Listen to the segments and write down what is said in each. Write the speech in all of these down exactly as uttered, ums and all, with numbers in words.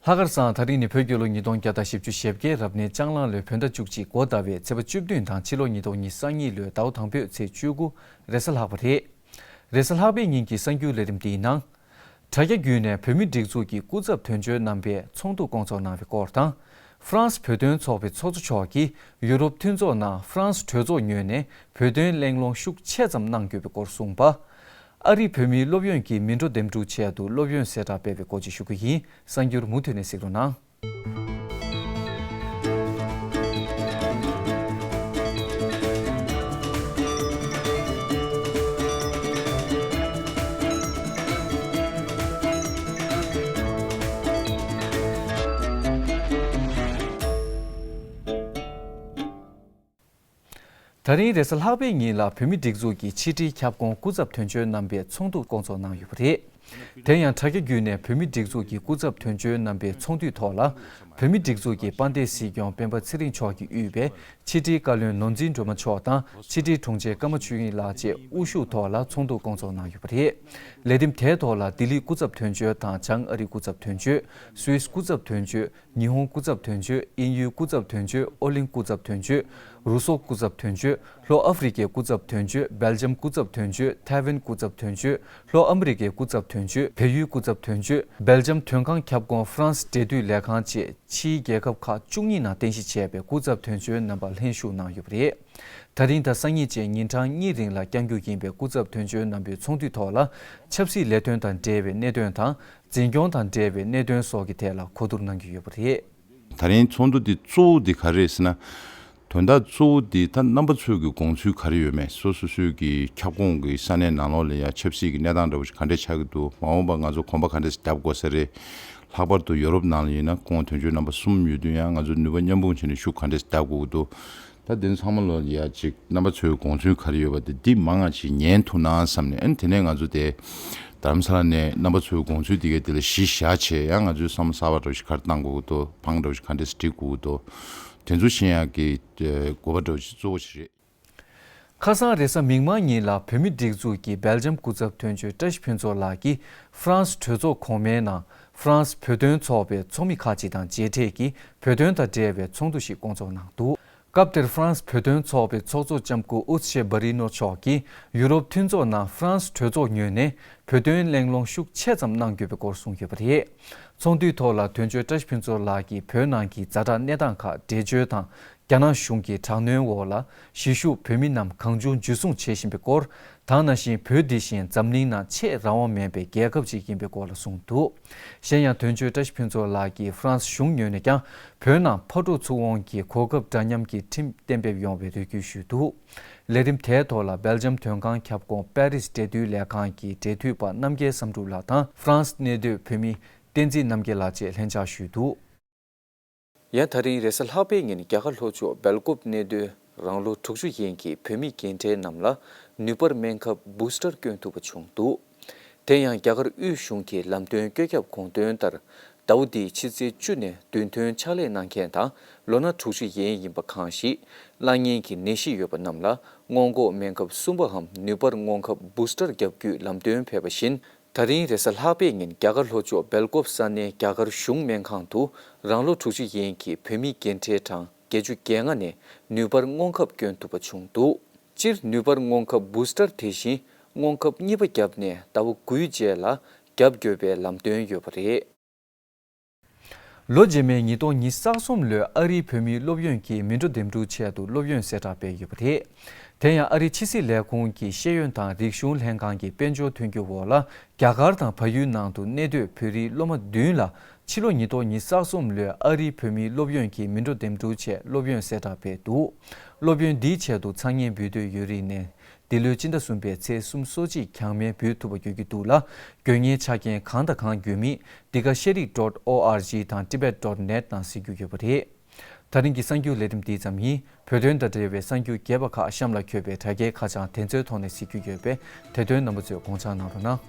ལྷག་དཀར་བཟང་། ད་རིང་ནི་བོད་རྒྱལ་ལོ་ཉིས་སྟོང་བརྒྱ་དང་བཞི་བཅུ་ཞེ་བརྒྱད་རབ་གནས་ལྕགས་གླང་ལོའི་བོད་ཟླ་བཅུ་གཅིག་འགོ་ཟླ་བའི་ཚེས་པ་བཅུ་བདུན་དང་ཕྱི་ལོ་ཉིས་སྟོང་ཉི་ཤུ་རྩ་གཉིས་ལོའི་ཟླ་བ་དང་པོའི་ཚེས་བཅུ་དགུ་རེས་གཟའ་ལྷག་པ་རེད། རེས་གཟའ་ལྷག་པའི་ཉིན་གྱི་གསར་འགྱུར་ལས་རིམ་འདིའི་ནང་། དྲ་རྒྱ་བརྒྱུད་ནས་བོད་མིའི་སྒྲིག་འཛུགས་ཀྱི་སྐུ་ཚབ་དོན་གཅོད་རྣམ་པས་ཚོགས་འདུ་བསྐོང་ཚོགས་གནང་བའི་སྐོར་དང་། ཧྥ་རན་སི་བོད་དོན་ཚོགས་པའི་ཚོགས་གཙོ་མཆོག་གིས་ཡུ་རོབ་མཐུན་ཚོགས་ནང་ཧྥ་རན་སི་གྲོས་ཚོགས་ངོས་ནས་བོད་དོན་གླེང་སློང་ཤུགས་ཆེ་ཙམ་གནང་དགོས་པའི་སྐོར་གསུངས་པ། ཨ་རིའི་བོད་མིའི་སློབ་ཡོན་གྱི་མི་འགྲོ་འདེམས་སྒྲུག་ཆེད་དུ་སློབ་ཡོན་གསལ་བསྒྲགས་སྤེལ་བའི་སྐོར་བཅས་ཞུ་རྒྱུ་ཡིན། གསར་འགྱུར་མུ་མཐུད་ནས་གཟིགས་རོགས་གནང་། ད་རིང་རེས་གཟའ་ལྷག་པའི་ཉིན་ལ་བོད་མིའི་སྒྲིག་འཛུགས་ཀྱི་ཕྱི་དྲིལ་ཁྱབ་ཁོངས་སྐུ་ཚབ་དོན་གཅོད་རྣམ་པས་ཚོགས་འདུ་བསྐོང་ཚོགས་གནང་ཡོད་པ་རེད། དེ་ཡང་དྲ་རྒྱ་བརྒྱུད་ནས་བོད་མིའི་སྒྲིག་འཛུགས་ཀྱི་སྐུ་ཚབ་དོན་གཅོད་རྣམ་པའི་ཚོགས་འདུའི་ཐོག་ལ། བོད་མིའི་སྒྲིག་འཛུགས་ཀྱི་དཔལ་ལྡན་སྲིད་སྐྱོང་སྤེན་པ་ཚེ་རིང་མཆོག་གིས་དབུས་པའི་ཕྱི་དྲིལ་བཀའ་བློན་ནོར་འཛིན་སྒྲོལ་མ་མཆོག་དང་ཕྱི་དྲིལ་དྲུང་ཆེ་ཀརྨ་ཆོས་དབྱིངས་ལགས་བཅས་དབུ་བཞུགས་ཐོག་ལ་ཚོགས་འདུ་བསྐོང་ཚོགས་གནང་ཡོད་པ་རེད། ལས་རིམ་དེའི་ཐོག་ལ་ལྡི་ལིའི་སྐུ་ཚབ་དོན་གཅོད་དང་བྱང་ཨ་རིའི་སྐུ་ཚབ་དོན་གཅོད། སུད་སི་སྐུ་ཚབ་དོན་གཅོད། ཉི་ཧོང་སྐུ་ཚབ་དོན་གཅོད། དབྱིན་ཡུལ་སྐུ་ཚབ་དོན་གཅོད། ཨོ་གླིང་སྐུ་ཚབ་དོན་གཅོད། རུ་སོག་སྐུ་ཚབ་དོན་གཅོད། ལྷོ་ཨ་ཧྥེ་རི་ཀའི་སྐུ་ཚབ་དོན་གཅོད། སྦེལ་ཇམ་སྐུ་ཚབ་དོན་གཅོད། ཐའེ་ཝན་སྐུ་ཚབ་དོན་གཅོད། ལྷོ་ཨ་མི་རི་ཀའི་སྐུ་ཚབ་དོན་གཅོད། བལ་ཡུལ་སྐུ་ཚབ་དོན་གཅོད། སྦེལ་ཇམ་དོན་ཁང་ཁྱབ་ཁོངས་ཧྥ་རན་སི་འབྲེལ་མཐུད་ལས་ཁང་བཅས་ཕྱིའི་རྒྱལ་ཁབ་ཁག་བཅུ་གཉིས་ནང་རྟེན་གཞི་བྱས་པའི་སྐུ་ཚབ་དོན་གཅོད་རྣམ་པ་ལྷན་ཞུགས་གནང་ཡོད་པ་རེད། ད་རིང་དང་སང་ཉིན་བཅས་ཉིན་གྲངས་གཉིས་རིང་ལ་བསྐྱང་རྒྱུ་ཡིན་པའི་སྐུ་ཚབ་དོན་གཅོད་རྣམ་པའི་ཚོགས་འདུའི་ཐོག་ལ་ཆབ་སྲིད་ལས་དོན་དང་འབྲེལ་བའི་གནད་དོན་དང་། འཛིན་སྐྱོང་དང་འབྲེལ་བའི་གནད་དོན་སོགས་ཀྱི་ཐད་ལ་གོ་བསྡུར་གནང་གི་ཡོད་པ་རེད། ད་རིང་ཚོགས་འདུ་འདི་གཙོ་བོ་འདི་ག་རེ་རེད་ཟེར་ན། དོན་དག་གཙོ་བོ་འདི་ད་རྣམ་པ་ཚོའི་གི་དགོངས་ཚུལ་ག་རེ་ཡོད་མེད། སོ་སོ་སོའི་གི་ཁྱབ་ཁོངས་ཀྱི་ས་གནས་ནང་ལོགས་ལ་ཡ་ཆབ་སྲིད་ཀྱི་གནས་སྟངས་འདྲ་བོ་ཞིག་ག་འདྲས་ཆགས་ཀྱི་འདུག་མ་འོངས་པ་ང་ཚོ་གོམ་པ་ག་འདྲས་ཤིག་བརྒྱབ་དགོས་ས་རེད། ལྷག་པར་དུ་ཡོ་རོབ་ནང་ལ་ཡིན་ན་ཁོང་དོན་གཅོད་རྣམ་པ་གསུམ་ཡོད་དུས་ཡང་ང་ཚོ་ནུས་པ་མཉམ་སྤུངས་བྱས་ནས་ཤུགས་ག་འདྲས་ཤིག་བརྒྱབ་དགོས་ཀྱི་འདུག་ད་དེ་ཚང་མ་ལོ་ཡ་ཅིག་རྣམ་པ་ཚོའི་དགོངས་ཚུལ་ག་རེ་ཡོད་པ་དེ་འདི་མང་ང་ཅིག་ཉན་ཐུབ་ན་བསམ་ནས། ཨ་ནི་དེ་ནས་ང་ཚོ་དེ་རྡ་རམ་ས་ལ་ནས་རྣམ་པ་ཚོའི་དགོངས་ཚུལ་དེ་གའི་དེ་ལ་གཞི་བཞག་བྱས་ཡང་ང་ཚོའི་བསམ་བློ་གསར་པ་འདྲ་བོ་ཞིག་ག་རེ་བཏང་དགོས་ཀྱི་འདུག་བང་འདྲ་བོ་ཞིག་ག་འདྲས་སྒྲིག་དགོས་ཀྱི་འདུག་དེ་ཚོ་ཤེས་ཡག་གི་དགོས་པ་འདྲ་བོ་ཞིག་གཙོ་བོ་ཞིག་རེད། ཁ་སང་རེས་གཟའ་མིག་དམར་ཉིན་ལ་བོད་མིའི་སྒྲིག་འཛུགས་ཀྱི་སྦེལ་ཇམ་སྐུ་ཚབ་དོན་གཅོད་བཀྲ་ཤིས་ཕུན་ཚོགས་ལགས་ཀྱིས་ཧྥ་རན་སི་གྲོས་ཚོགས་གོང་མའི་ནང་ཧྥ་རན་སི་བོད་དོན་ཚོགས་པའི་ཚོགས་མི་ཁག་ཅིག་དང་མཇལ་འཕྲད་ཀྱིས་བོད་དོན་དང་འབྲེལ་བའི་ཚོགས་འདུ་ཞིག་བསྐོང་ཚོགས་གནང་འདུག་སྐབས་དེར་ཧྥ་རན་སི་བོད་དོན་ཚོགས་པའི་ཚོགས་གཙོ་ལྕམ་སྐུ་ཨུ་ཚེ་བྷ་རི་ནོ་མཆོག་གིས་ཡུ་རོབ་མཐུན་ཚོགས་ནང་ཧྥ་རན་སི་གྲོས་ཚོགས་ངོས་ནས་བོད་དོན་གླེང་སློང་ཤུགས་ཆེ་ཙམ་གནང་དགོས་པའི་སྐོར་གསུངས་ཡོད་པ་རེད། ཚོགས་འདུའི་ཐོག་ལ་དོན་གཅོད་བཀྲ་ཤིས་ཕུན་ཚོགས་ལགས་ཀྱིས་བོད་ནང་གི་ཛ་དྲག་གནས་སྟངས་ཁག་འགྲེལ་བརྗོད་དང་། རྒྱ་ནག་གཞུང་གི་དྲག་གནོན་འོག་ལ་གཞིས་བཞུགས་བོད་མི་རྣམས་གང་བྱུང་འཇུ་བཟུང་བྱེད་བཞིན་པའི་སྐོར། ད་ནང་བཞིན་བོད་འདི་བཞིན་འཛམ་གླིང་ནང་ཆེས་རང་དབང་མེད་པའི་རྒྱལ་ཁབ་ཅིག་ཡིན་པའི་སྐོར་ལ་གསུངས་འདུག་གཞན་ཡང་དོན་གཅོད་བཀྲ་ཤིས་ཕུན་ཚོགས་ལགས་ཀྱིས་ཧྥ་རན་སི་གཞུང་ངོས་ནས་ཀྱང་བོད་ནང་ཕར་འགྲོ་ཚུར་འོང་གི་གོ་སྐབས་འདྲ་མཉམ་གྱི་ཁྲིམས་གཏན་འབེབས་ཡོང་བའི་རེ་སྐུལ་ཞུས་འདུག་ལས་རིམ་དེའི་ཐོག་ལ་སྦེལ་ཇམ་དོན་ཁང་ཁྱབ་ཁོངས་པེ་རིས་འབྲེལ་མཐུད་ལས་ཁང་གི་འབྲེལ་མཐུད་པ་རྣམ་རྒྱལ་བསམ་གྲུབ་ལགས་དང་ཧྥ་རན་སི་གནས་སྡོད་བོད་མི་བསྟན་འཛིན་རྣམ་རྒྱལ་ལགས་བཅས་ལྷན་བཅར་ཞུས་འདུག་ཡང་ད་རིང་རེས་གཟའ་ལྷག་པའི་ཉིན་རྒྱ་གར་ལྷོ་ཕྱོགས་སྦེལ་ཀོབ་གནས་སྡོད་རང་ལོ་དྲུག་ཅུ་ཡན་གྱི་བོད་མི་རྒན་གྲས་རྣམས་ལ་ནུས་པར་སྨན་ཁབ་བུ་སི་ཊར་བསྐྱོན་ཐུབ་པ་བྱུང་འདུག་དེ་ཡང་རྒྱ་གར་དབུས་གཞུང་གི་ལམ་སྟོན་བཀོད་ཁྱབ་དགོངས་དོན་ལྟར། ཟླ་བ་འདིའི་ཕྱི་ཚེས་བཅུ་ནས་བདུན་ཐོན་ཕྱག་ལས་གནང་མཁན་དང་ལོ་ན་དྲུག་ཅུ་ཡན་ཡིན་པ་གང་ཞིག་བླངས་ངན་གྱི་ནད་གཞི་ཡོད་པ་རྣམས་ལ་སྔོན་འགོག་སྨན་ཁབ་གསུམ་པའམ་ནུས་པར་སྔོན་ཁབ་བུ་སི་ཊར་བརྒྱབ་རྒྱུའི་ལམ་སྟོན་ཕེབས་པ་བཞིན། ད་རིང་རེས་གཟའ་ལྷག་པའི་ཉིན་རྒྱ་གར་ལྷོ་ཕྱོགས་སྦེལ་ཀོབ་ས་གནས་རྒྱ་གར་གཞུང་སྨན་ཁང་དུ་རང་ལོ་དྲུག་ཅུ་ཡན་གྱི་བོད་མི་རྒན་གྲས་གྲངས་བརྒྱད་ཅུ་གྱ་ལྔ་ནས་ནུས་པར་སྔོན་ཁབ་བསྐྱོན་ཐུབ་པ་བྱུང་འདུག་སྤྱིར་ནུས་པར་སྔོན་ཁབ་བུ་སི་ཊར་དེ་བཞིན་སྔོན་ཁབ་གཉིས་པ་བརྒྱབ་ནས་ཟླ་བ་དགུའི་རྗེས་ལ་བརྒྱབ་དགོས་པའི་ལམ་སྟོན་ཡོད་པ་རེད། ལོ་རྗེས་མའི་ཉིས་སྟོང་ཉི་ཤུ་རྩ་གསུམ་ལོའི་ཨ་རིའི་བོད་མིའི་སློབ་ཡོན་གྱི་མི་འགྲོ་འདེམས་སྒྲུག་ཆེད་དུ་སློབ་ཡོན་གསལ་བསྒྲགས་སྤེལ་ཡོད་པ་རེད། དེ་ཡང་ཨ་རིའི་ཕྱི་སྲིད་ལས་ཁུངས་ཀྱི་ཤེས་ཡོན་དང་རིག་གཞུང་ལྷན་ཁང་གི་དཔལ་འབྱོར་མཐུན་འགྱུར་འོག་ལ་རྒྱ་གར་དང་བལ་ཡུལ་ནང་དུ་གནས་སྡོད་བོད་རིགས་སློབ་མ་བདུན་ལ་ཕྱི་ལོ་ཉིས་སྟོང་ཉི་ཤུ་རྩ་གསུམ་ལོའི་ཨ་རིའི་བོད་མིའི་སློབ་ཡོན་གྱི་མི་འགྲོ་འདེམས་སྒྲུག་ཆེད་སློབ་ཡོན་གསལ་བསྒྲགས་སྤེལ་འདུག་སློབ་ཡོན་འདིའི་ཆེད་དུ་ཚང་མས་འབུལ་འདོད་ཡོད་རིགས་ནས། འདི་ལོའི་སྤྱི་ཟླ་གསུམ་པའི་ཚེས་སུམ་ཅུ་སོ་གཅིག་གྱང་མའི་འབུལ་ཐུབ་པ་དགོས་ཀྱི་འདུག་ལ། དགོས་ངེས་ཆ་རྐྱེན་གང་དང་གང་ཡོད་མེད་འདི་ག་ཤེས་རིག་ཌོཊ་ཨོ་ཨར་ཇི་དང་ཊི་བེཊ་ཌོཊ་ནེཊ་ནང་གཟིགས་རྒྱུ་ཡོད་པ་རེད། ད་རིང་གི་གསར་འགྱུར་ལས་རིམ་འདི་ཙམ་ཡིན། བོད་དོན་དང་འབྲེལ་བའི་གསར་འགྱུར་རྒྱས་པ་ཁག་གཤམ་ལ་འཁོད་པའི་དྲ་རྒྱའི་ཁ་བྱང་དེ་ཚོའི་ཐོག་ནས་གཟིགས་རྒྱུ་ཡོད་པས་དེ་དོན་རྣམ་པ་ཚོས་དགོངས་འཇགས་གནང་རོགས་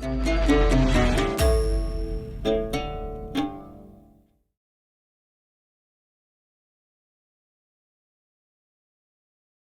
གནང་།